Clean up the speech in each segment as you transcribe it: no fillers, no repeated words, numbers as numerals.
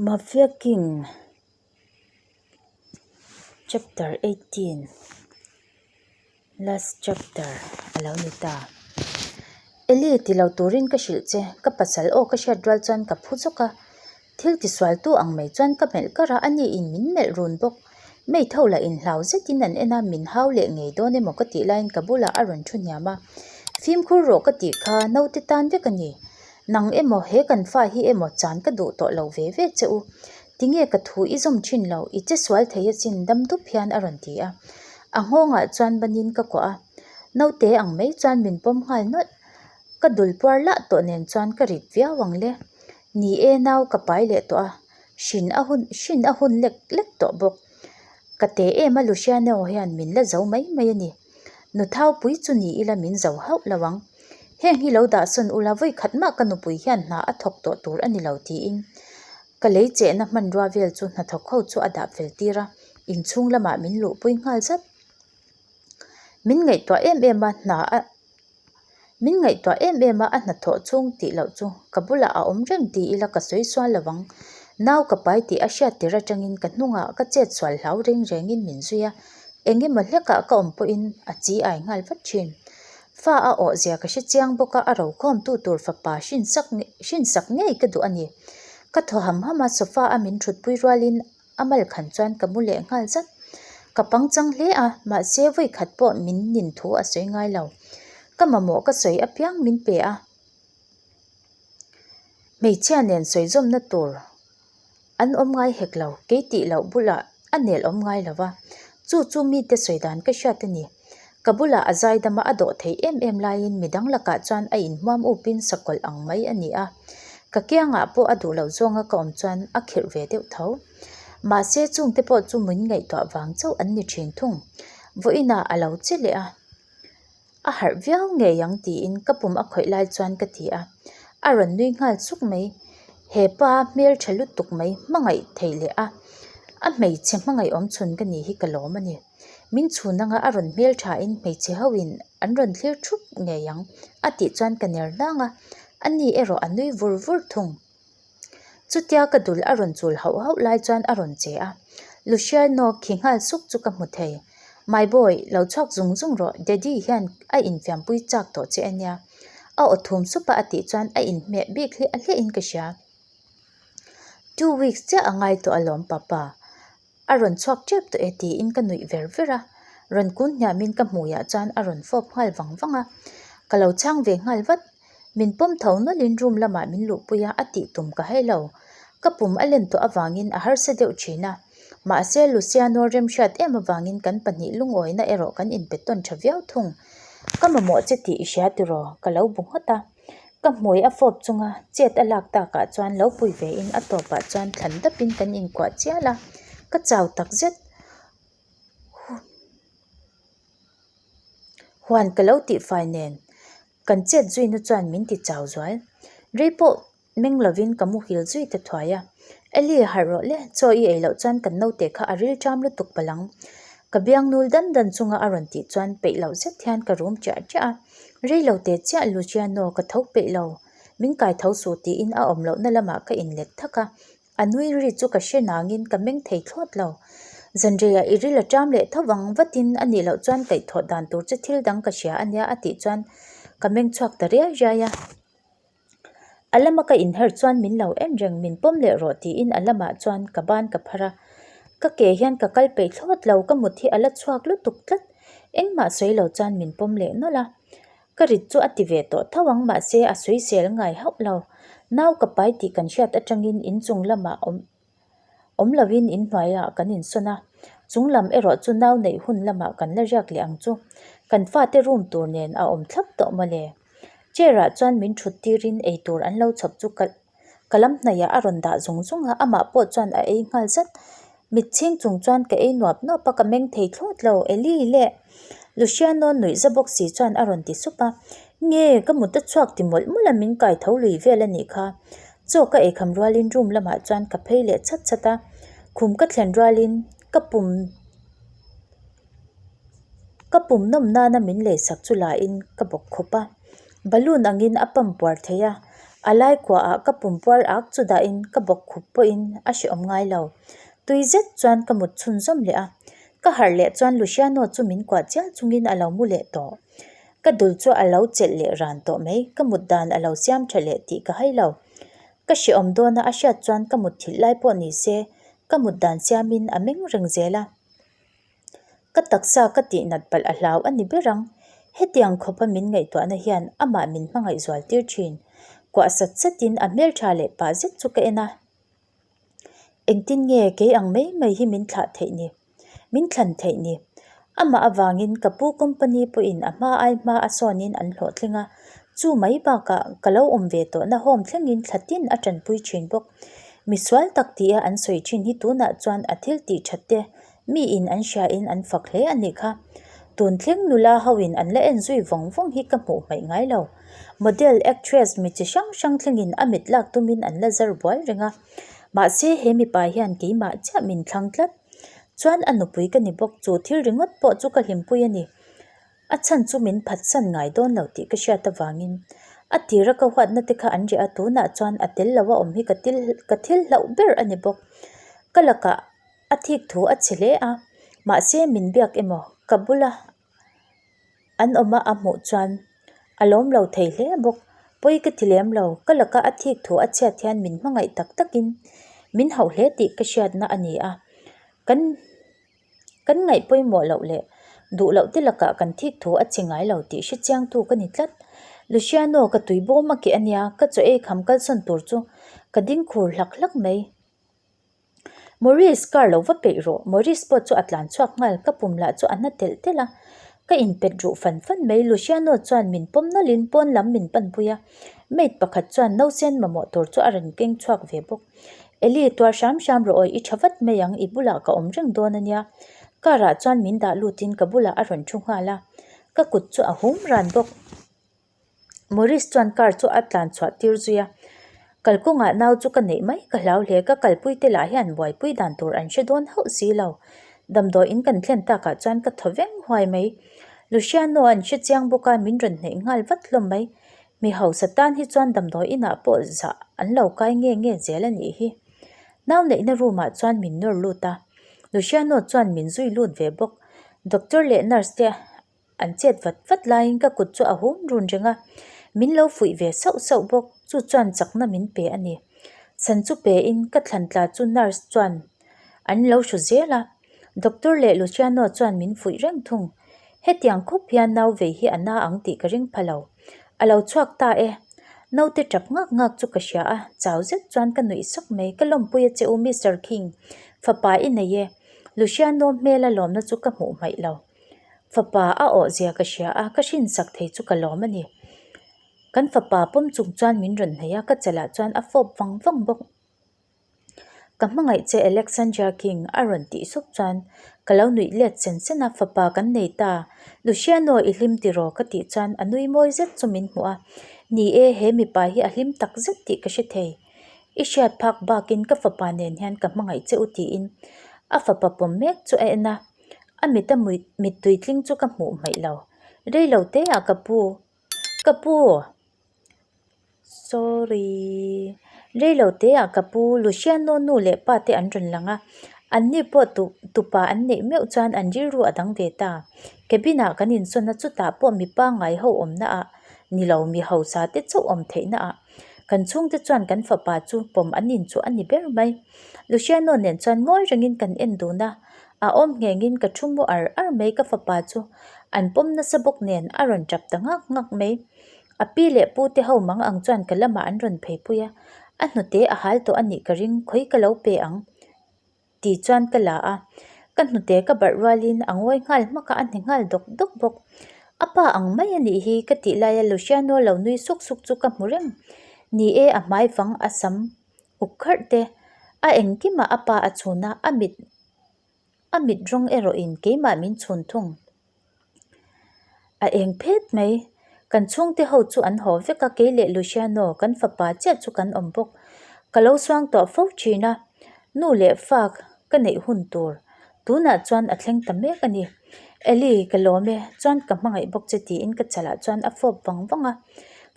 Mafia King Chapter 18 Last Chapter a lo ni ta. Eli ti lo turin ka hrilh che, ka pasal aw ka hriat rual chuan ka phu zawk a. Thil tisualtu ang mai chuan ka melh kar a, ani in min melh run bawk. Mate ho lah inhlau zetin an en a, min hau leh ngei dawn emaw ka tih laiin ka bulah a rawn thu hniam a. Fimkhur rawh ka tih kha naute tan vek a ni. Nang emaw he kan fa hi emaw chan ka duh tawh lo ve ve che u. Tinge ka thu i zawm thin lo, i che sual thei asin dam dup hian a rawn ti a. A nghawngah chuan banin ka kuah a, naute ang mai chuan min pawm nghal nawlh. Ka dul puar lah tawh nen chuan ka rit viau ang le. Ni e nau ka pai leh tawh a, hrin a hun hrin a hun lek lek tawh bawk. Ka te em a Luciano hian min la zo mai mai a ni. Nu Thaupui chu ni ila min zo hauh lo ang. Heng hi lo dah sawn ula vawi khat mah ka nupui hian hna a thawk tawh tur a ni lo tiin ka lei chehna hmanrua vel chu hnathawk ho chu a dah fel tir a, inchhung lamah min luhpui nghal zat. Min ngaihtuah em em a hna a Min ngaihtuah em em a, a hnathawh chhung tih loh chu ka bulah a awm reng ti ila ka sawi sual lo ang. Nau ka pai tih a hriat tir atangin ka hnungah ka chet sual hlau reng rengin min zui a, eng emaw hlekah ka awm pawhin a chi ai nghal vat thin. Fa a awh zia ka hre chiang bawk a, a rokhawmtu tur fapa hrinsak hrinsak ngei ka duh a ni. Ka thaw ham ham a, sofa a min thutpui rualin A mal khan chuan ka mu leh nghal zat. Ka pangchang hle a, mahse vawi khat pawh min nin thu a sawi ngai lo. Ka mamawh ka sawi apiang min pe a. Hmeichhia nen sawi zawmna tur an awm ngai hek lo, kei tih loh bulah a nel awm ngai lo va. Chu chu mite sawi dan ka hriat a ni. Ka bulah a zaidama a dawh theih em em laiin midang lakah chuan a inhmuam upin sakawlh ang mai a ni a. Ka kiangah pawh a duh loh zawnga ka awm chuan a khirh ve deuh tho. Mahse chungte pawh chu min ngaihtuah vang chauh an ni thin thung. Vawiinah a lo che leh a. A harh viau ngei ang tiin ka pum a khawih lai chuan ka ti a. A rawn nui nghal suk mai. He pa hmeltha lutuk mai hmangaih thei leh a. A hmeichhe hmangaih awmchhun ka ni hi ka lawm a ni. Min chhun anga a rawn hmel thain hmeichhe hoin an rawn thlir thup ngei ang a tih chuan ka ner nang a, ani erawh a nui vur vur thung. Chutia ka dul a rawn chul hauh hauh lai chuan a rawn che a, Luciano khi nghal suk chu ka hmu thei. My boy, lo chhuak zung zung rawh, Daddy hian a infiampui chak tawh che a nia. A aw thum sup a a tih chuan a inhmeh bik hliah hliahin ka hria. Two weeks chiah a ngai tawh alawm papa. A rawn chhuak tep tawh e tiin ka nuih ver ver a, rawn kun hniamin ka hmuiah chuan a rawn fawp nghal vang vang a, ka lo chhang ve nghal vat. Min pawm tho nawlhin room lamah min luhpui a, a tih tum ka hai lo. Ka pum a len tawh avangin a harsa deuh thin a, mahse Luciano remhriat em avangin kan pahnih lungawina erawh kan inpe tawn tha viau thung. Ka mamawh che tih i hria tiraw? Ka lo bu nghat a. Ka hmui a fawp chunga chet a lak takah chuan lo pui vein a tawpah chuan thlan dapin kan inkuah chial a, ka chau tak zet. Huan ka lo tihfai nen kan chet zuina chuan min ti chau zual. Rei pawh meng lovin ka muhil zui ta thuai a. Eli harh rawh le, chaw i ei loh chuan kan naute kha a ril ṭam lutuk palh ang. Ka biang nul dan dan chunga a rawn tih chuan peih loh zet hian ka rum ṭiah ṭiah a. Rei lo teh chiah Luciano ka tho peih lo, min kai tho suh tiin a awm lohna lamah ka inlet thak a, a nui ri chu ka hre nangin ka meng thei thlawt lo. Zanreiah i ril a ṭam leh tho vang vatin a nih loh chuan kaihthawh dan tur chu thil dang ka hria a nia a tih chuan ka meng chhuak ta riai riai a. A lama ka inher chuan min lo en reng, min pawm leh rawh tiin a lamah chuan ka ban ka phar a. Ka ke hian ka kal peih thlawt lo, ka mut hi a la chhuak lutuk tlat. Engmah sawi lo chuan min pawm leh nawlh a. Ka rit chu a ti ve tawh tho ang mahse a sawisel ngai hauh lo. Nau ka pai tih kan hriat atangin inchung lamah awm Awm lovin inhnuaiah kan insawn a, chung lam erawh chu nau neih hun lamah kan la riak leh ang chu. Kan fate room tur nen a awm thlap tawh mawle. Chair ah chuan min thut tirin eitur an lo chhawp chu ka ka lam hnaihah a rawn dah zung zung a, amah pawh chuan a ei nghal zat. Mit chhing chung chuan ka ei nuap nuap a, ka meng thei thlawt lo. Eli leh Luciano nuih za bawk si chuan a rawn ti sup a, Nge ka mut a chhuak ti mawlh mawlh a min kai tho lui vel a nih kha. Chaw ka eikham rualin room lamah chuan ka phei leh chhat chhat a, khum ka thlen rualin ka pum ka pum nawm nana min leisak chu lain ka bawk khawp a, balloon angin a pump puar thei a. A lai kuahah ka pumpuar ak chu dahin ka bawk khup pawhin a hrehawm ngai lo. Tui zet chuan ka mut chhunzawm leh a. Ka harh leh chuan Luciano chu min kuah chial chungin a lo mu leh tawh. Ka dul chu a lo chelh leh ran tawh mai, ka mut dan a lo siam tha leh tih ka hai lo. Ka hrehawm dawna a hriat chuan ka mut thilh lai pawh ni se, ka mut dan siamin a meng reng zel a. Ka taksa ka tihnat palh a hlau a ni ber ang. Hetiang khawpa min ngaihtuahna hian amah min hmangaih zual tir thin. Kuah sat satin a hmeltha leh pah zet chu ka en a. Engtin nge kei ang mai mai hi min thlah theih ni? Min thlan theih ni? Amah avangin ka pu company pawhin a hma ai hma a sawnin an hlawhtling a, chu mai bakah ka lo awm ve tawhna home thlengin thla tin a tanpui thin bawk. Misual tak tia an sawi thin hi tunah chuan a thil tih that te miin an hriain an fak hle a nih kha. Tun thleng nula hoin an la en zui vawng vawng hi ka hmuh hmaih ngai lo. Model, actress mi chi hrang hrang thlengin a mit lak tumin an la zar buai reng a. Mahse he mipa hian keimah chiah min thlang tlat. Chuan a nupui ka ni bawk chu thil ringawt pawh chu ka hlimpui a ni. A chhan chu min phatsan ngai dawn lo tih ka hriat avangin a tira ka huatna te kha an reh a, tunah chuan a tel lo a awm hi ka til ka thil hlauh ber a ni bawk. Ka lakah a thik thu a chhe hle a, mahse min biak emaw ka bula an awm a a hmuh chuan a lawm lo thei hle bawk. Pawi ka ti lem lo, ka laka a thik thu a chhiat hian min hmangaih tak takin min hauh hle tih ka hriatna a ni a, kan. Kan ngaih pawimawh loh leh duh loh te lakah kan thik thu a chi ngai lo tih hre chiangtu ka ni tlat. Luciano ka tui bawm a keh a nia, ka chaw ei kham kalsawn tur chu ka ding khur hlak hlak mai. Maurice car lo va peih rawh, Maurice pawh chu a tlan chhuak nghal, ka pum lah chu a na telh telh a. Ka inpet ruh fan fan mai, Luciano chuan min pawm nawlhin pawn lam min panpui a, maid pakhat chuan nausen mamawh tur chu a rawn keng chhuak ve bawk. Eli, tuar hram hram rawh aw, i tha vat mai ang, i bulah ka awm reng dawn a nia. Car ah chuan min dah lutin ka bulah a rawn thu nghal a, ka kut chu a hum ran bawk. Maurice chuan car chu a tlan chhuah tir zui a, kalkawngah nau chu ka neih mai ka hlau hle, ka kalpui te lah hian buaipui dan tur an hre dawn hauh si lo. Damdawiin kan thlen takah chuan ka thaw veng huai mai. Luciano an hre chiang bawk a, min rawn hneih nghal vat hlawm mai. Mi hausa tan hi chuan damdawi inah pawh zah an lo kai nge nge zel a nih hi. Nau neihna room ah chuan min nawr lut a, Luciano chuan min zui lut ve bawk. Doctor leh nurse te an chet vat vat laiin ka kut chu a hum run reng a, min lo fuih ve sauh sauh bawk. Chu chuan chakna min pe a ni. San chu pe in ka thlan tla chu nurse chuan an lo hru zel a, Doctor leh Luciano chuan min fuih reng thung. Hetiang khawp hian nau vei hi a na ang tih ka ring pha lo. A lo chhuak ta e. Naute tap ngak ngak chu ka hria a, chau zet chuan ka nuih sawk mai. Ka lawmpui a che u Mister King, fapa i nei e. Luciano hmela lawmna chu ka hmuh hmaih lo. Fapa a awh zia ka hria a, ka hrinsak thei chu ka lawm a ni. Kan fapa pawm chung chuan min rawn hnaih a, ka chalah chuan a fawp vang vang bawk. Ka hmangaih che Alexandra King a rawn tih sup chuan ka lo nuih let sen sen a, fapa kan nei ta, Luciano i hlim tiraw ka tih chuan a nui mawi zet chu min hmuh a, ni e he mipa hi a hlim tak zet tih ka hre thei, i hriat phak bakin ka fapa nen hian ka hmangaih che u tiin a fapa pawm mek chu a en a, a mit a mittui tling chu ka hmuh hmaih lo, reilo te ah ka pu, ka pu. Sorry. Reilo te ah ka pu Luciano nu leh pa te an rawn lang a, an ni pawh tu tupa an neih meuh chuan an rilru a dang ve ta. Cabin ah kan insawn a chutah pawh mi pangngai ho awmna ah ni lo mi hausa te chauh awm theihna ah kan chhungte chuan kan fapa chu pawm an inchuh a ni ber mai. Luciano nen chuan ngawi rengin kan en dun a, a awm nghengin ka thu mu ar ar mai ka fapa chu an pawm nasa bawk nen a rawn tap ta ngak ngak mai. A pi leh pu te ho mang ang chuan ka lamah an rawn phei pui a, a hnute a hal tawh a nih ka ring, khawi ka lo pe ang tih chuan ka la a, ka hnute ka barh rualin a ngawi nghal hmak a, a hne nghal dawk dawk bawk. A pa ang mai a nih hi ka tih laia Luciano lo nui suk suk chu ka hmu reng. Ni e, a hmai vang a sam uk kharh te, a engkimah a pa a chhun a, a mit a mit rawng erawhin keimah min chhun thung. A eng phet mai. Kan chhungte ho chu an haw vek a, kei leh Luciano kan fapa chiah chu kan awm bawk. Ka lo suang tawh fo thin a, nu leh fa ka neih hun tur tunah chuan a thleng ta mek a ni. Eli, ka lawm e, chuan ka hmangaih bawk che tiin ka chalah chuan a fawp vang vang a.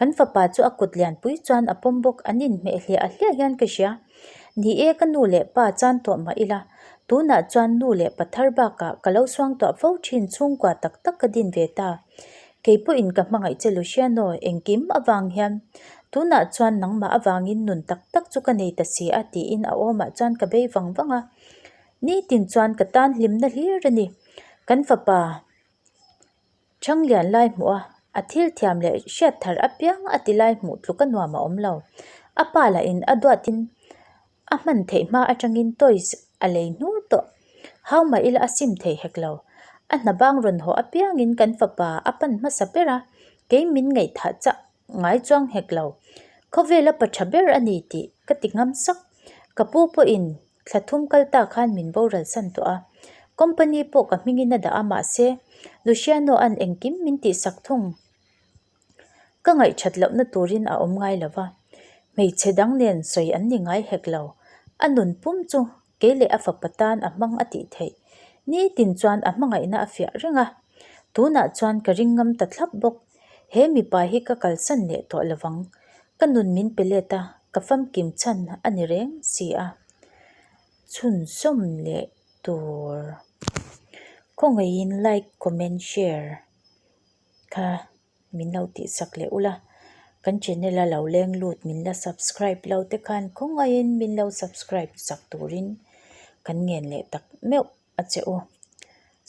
Kan fapa chu a kut lianpui chuan a pawm bawk, an inhmeh hliah hliah hian ka hria. Ni e, ka nu leh pa chan tawh mah ila, tunah chuan nu leh pa thar bakah ka lo suang tuah fo thin chhungkua tak tak ka din ve ta. Kei pawhin ka hmangaih che Luciano, engkim avang hian tunah chuan nangmah avangin nun tak tak chu ka nei ta si a tiin a awmah chuan ka bei vang vang a. Nitin chuan ka tan hlimna hlir a ni. Kan fapa Thanglian lai hmuh a, a thil thiam leh hriat thar apiang a ti lai hmuh tluk a nuam a awm lo. A pa lahin a duatin a hman theih hma atangin toys a lei hnur tawh. Hau mah ila a sim thei hek lo. A hna bang rawn haw apiangin kan fapa a pan hmasa ber a, kei min ngaihthah chah ngai chuang hek lo. Khawvela pa tha ber a ni tih ka ti ngam sak. Ka pu pawhin Thla thum kal ta khan min boral san tawh a, company pawh ka hmingin a dah a mahse Luciano an engkim min tihsak thung. Ka ngaihthat lohna turin a awm ngai lo va, hmeichhe dang nen sawi an ni ngai hek lo. A nun pum chu kei leh a fapa tan a hmang a tih theih. Nitin chuan a hmangaihna a fiah reng a, tunah chuan ka ring ngam ta thlap bawk. He mipa hi ka kalsan leh tawh lovang. Ka nun min pe let a, ka famkim chhan a ni reng si a. Chhunzawm leh tur. Khawngaihin like, comment, share kha min lo tihsak leh ula. Kan channel a lo leng lut min la subscribe lo te khan khawngaihin min lo subscribe sak turin kan ngen leh tak meuh a che u.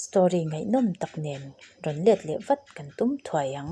Story ngaihnawm tak nen rawn let leh vat kan tum thuai ang.